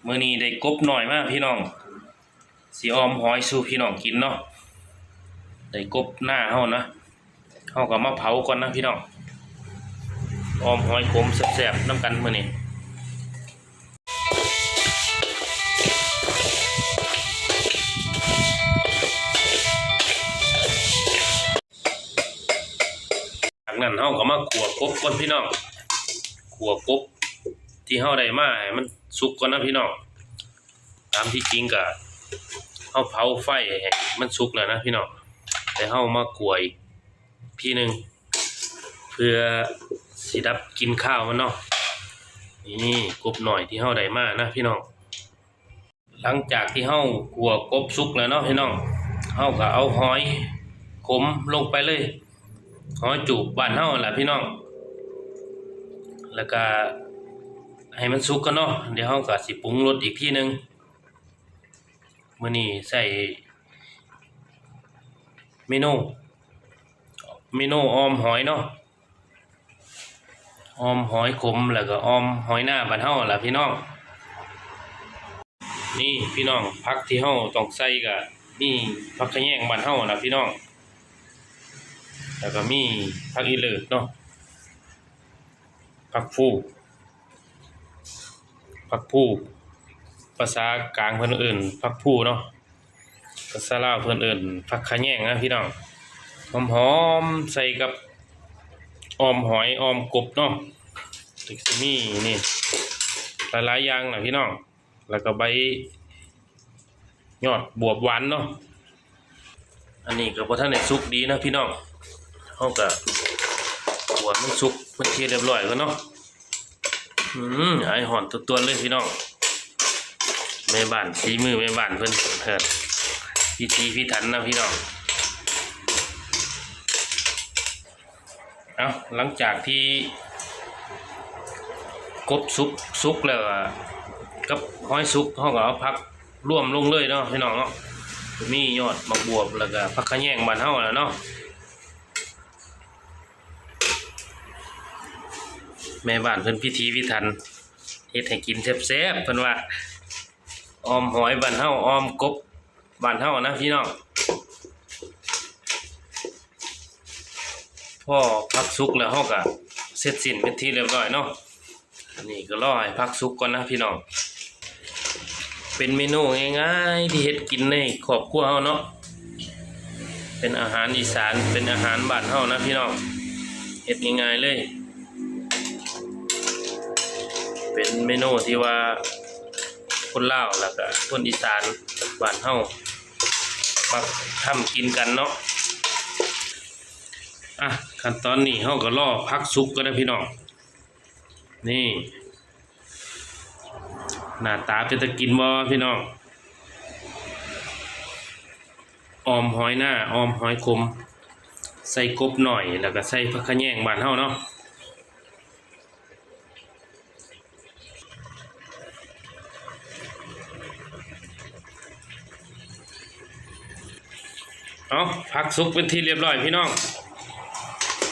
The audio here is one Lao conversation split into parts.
ມື້ນີ້ໄດ້ກົບນ້ອຍມາພີ່ນ້ອງ ຊິອ່ອມຫອຍສູ່ພີ່ນ້ອງກິນເນາະ. ໄດ້ກົບນາເຮົານະ ເຮົາກໍມາເຜົາກ່ອນນະພີ່ນ້ອງ. ອ່ອມຫອຍຂົມແຊບໆນຳກັນມື້ນີ້. ຈາກນັ້ນເຮົາກໍມາຂົ້ວກົບກ່ອນພີ່ນ້ອງ. ຂົ້ວກົບທີ່ເຮົາໄດ້ມາໃຫ້ມັນສຸກກ່ອນນະພີ່ນ້ອງ. ຕາມທີ່ຈິງກະເຮົາເຜົາໄຟໃຫ້ມັນສຸກແລ້ວນະພີ່ນ້ອງ ແຕ່ເຮົາມາຂົ້ວອີກທີໜຶ່ງ ເພື່ອຊິດັບກິ່ນຄາວມັນເນາະ. ນີ້ກົບນ້ອຍທີ່ເຮົາໄດ້ມານະພີ່ນ້ອງ. ຫຼັງຈາກທີ່ເຮົາຂົ້ວກົບສຸກແລ້ວເນາະພີ່ນ້ອງ ເຮົາກໍເອົາຫອຍຂົມລົງໄປເລີຍ. ຫອຍຈູບບ້ານເຮົາຫັ້ນລະພີ່ນ້ອງ ແລ້ວກະໃຫ້ມັນສຸກກ່ອນເນາະ. ດຽວເຮົາກະຊິປຸງລົດອີກທີໜຶ່ງ. ມື້ນີ້ໃຊ້ເມນູ ເມນູອ່ອມຫອຍເນາະ ອ່ອມຫອຍຂົມ ແລ້ວກະອ່ອມຫອຍນາບ້ານເຮົາຫັ້ນລະພີ່ນ້ອງ. ນີ້ພີ່ນ້ອງ ຜັກທີ່ເຮົາຕ້ອງໃສ່ກະມີຜັກຂະແຍງບ້ານເຮົານະພີ່ນ້ອງ ແລ້ວກະມີຜັກອີເລີດເນາະ ຜັກຟູ ຜັກຟູ ພາສາກາງເພິ່ນເອີ້ນຜັກຟູເນາະ ພາສາລາວເພິ່ນເອີ້ນຜັກຂະແຍງນະພີ່ນ້ອງ. ຫອມໆ ໃສ່ກັບອ່ອມຫອຍ ອ່ອມກົບເນາະ ກໍຊິມີນີ້ຫຼາຍໆຢ່າງນະພີ່ນ້ອງ. ແລ້ວກໍໃບຍອດບວບຫວານເນາະ. ອັນນີ້ກໍບໍ່ທັນໄດ້ສຸກດີນະພີ່ນ້ອງ ເຮົາກໍຂົ້ວໃຫ້ມັນສຸກເປັນທີ່ຮຽບຮ້ອຍກ່ອນເນາະ. ອືມ ໄອຮ້ອນຕົວໆເລີຍພີ່ນ້ອງ. ແມ່ບ້ານ ສີມືແມ່ບ້ານເພິ່ນ ເອີ ພິຖີພິຖັນນະພີ່ນ້ອງ. ເອົາ ຫຼັງຈາກທີ່ກົບສຸກ ສຸກແລ້ວ ກັບຫອຍສຸກ ເຮົາກໍເອົາຜັກລວມລົງເລີຍເນາະພີ່ນ້ອງເນາະ. ມີຍອດໝາກບວບ ແລ້ວກໍຜັກຂະແຍງບ້ານເຮົາຫັ້ນລະເນາະ. ແມ່ບ້ານເພິ່ນພິຖີພິຖັນ ເຮັດໃຫ້ກິນແຊບໆ ເພິ່ນວ່າ ອ່ອມຫອຍບ້ານເຮົາ ອ່ອມກົບບ້ານເຮົານະພີ່ນ້ອງ. ພໍຜັກສຸກແລ້ວ ເຮົາກໍເສັດສິ້ນເປັນທີ່ຮຽບຮ້ອຍເນາະ. ອັນນີ້ກໍລໍໃຫ້ຜັກສຸກກ່ອນນະພີ່ນ້ອງ. ເປັນເມນູງ່າຍໆທີ່ເຮັດກິນໃນຄອບຄົວເຮົາເນາະ. ເປັນອາຫານອີສານ ເປັນອາຫານບ້ານເຮົານະພີ່ນ້ອງ. ເຮັດງ່າຍໆເລີຍ. ເປັນເມນູທີ່ວ່າຄົນລາວ ແລ້ວກະຄົນອີສານບ້ານເຮົາມັກທຳກິນກັນເນາະ. ອ່ະ ຂັ້ນຕອນນີ້ເຮົາກໍລໍຜັກສຸກກ່ອນເດີພີ່ນ້ອງ. ນີ້ ໜ້າຕາເປັນຕາກິນບໍ່ພີ່ນ້ອງ? ອ່ອມຫອຍນາ ອ່ອມຫອຍຂົມ ໃສ່ກົບນ້ອຍ ແລ້ວກໍໃສ່ຜັກຂະແຍງບ້ານເຮົາເນາະ. ເອົາ ຜັກສຸກເປັນທີ່ຮຽບຮ້ອຍພີ່ນ້ອງ.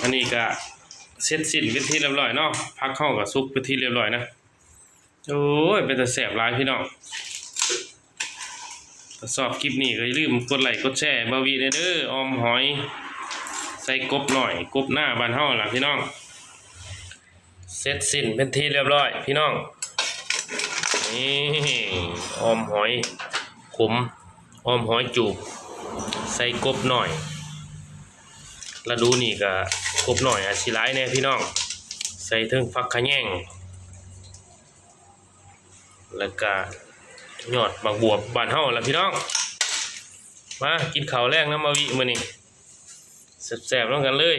ອັນນີ້ກະເສັດສິ້ນເປັນທີ່ຮຽບຮ້ອຍເນາະ. ຜັກເຮົາກະສຸກເປັນທີ່ຮຽບຮ້ອຍນະ. ໂອ້ຍ ເປັນຕາແຊບຫຼາຍພີ່ນ້ອງ. ຖ້າຊອບຄລິບນີ້ກໍຢ່າລືມກົດໄລ້ກົດແຊໃຫ້ບ່າວວິແດ່ເດີ. ອ່ອມຫອຍໃສ່ກົບນ້ອຍ ກົບນາບ້ານເຮົາລະພີ່ນ້ອງ. ເສັດສິ້ນເປັນທີ່ຮຽບຮ້ອຍພີ່ນ້ອງ. ນີ້ ອ່ອມຫອຍຂົມ ອ່ອມຫອຍຈູບ ໃສ່ກົບນ້ອຍ. ລະດູນີ້ກະກົບນ້ອຍອາດຊິຫຼາຍແດ່ພີ່ນ້ອງ. ໃສ່ເຖິງຜັກຂະແຍງ ແລ້ວກະຍອດໝາກບວບບ້ານເຮົາລະພີ່ນ້ອງ. ມາກິນເຂົ້າແລງນຳບ່າວວິມື້ນີ້ ແຊບໆນຳກັນເລີຍ.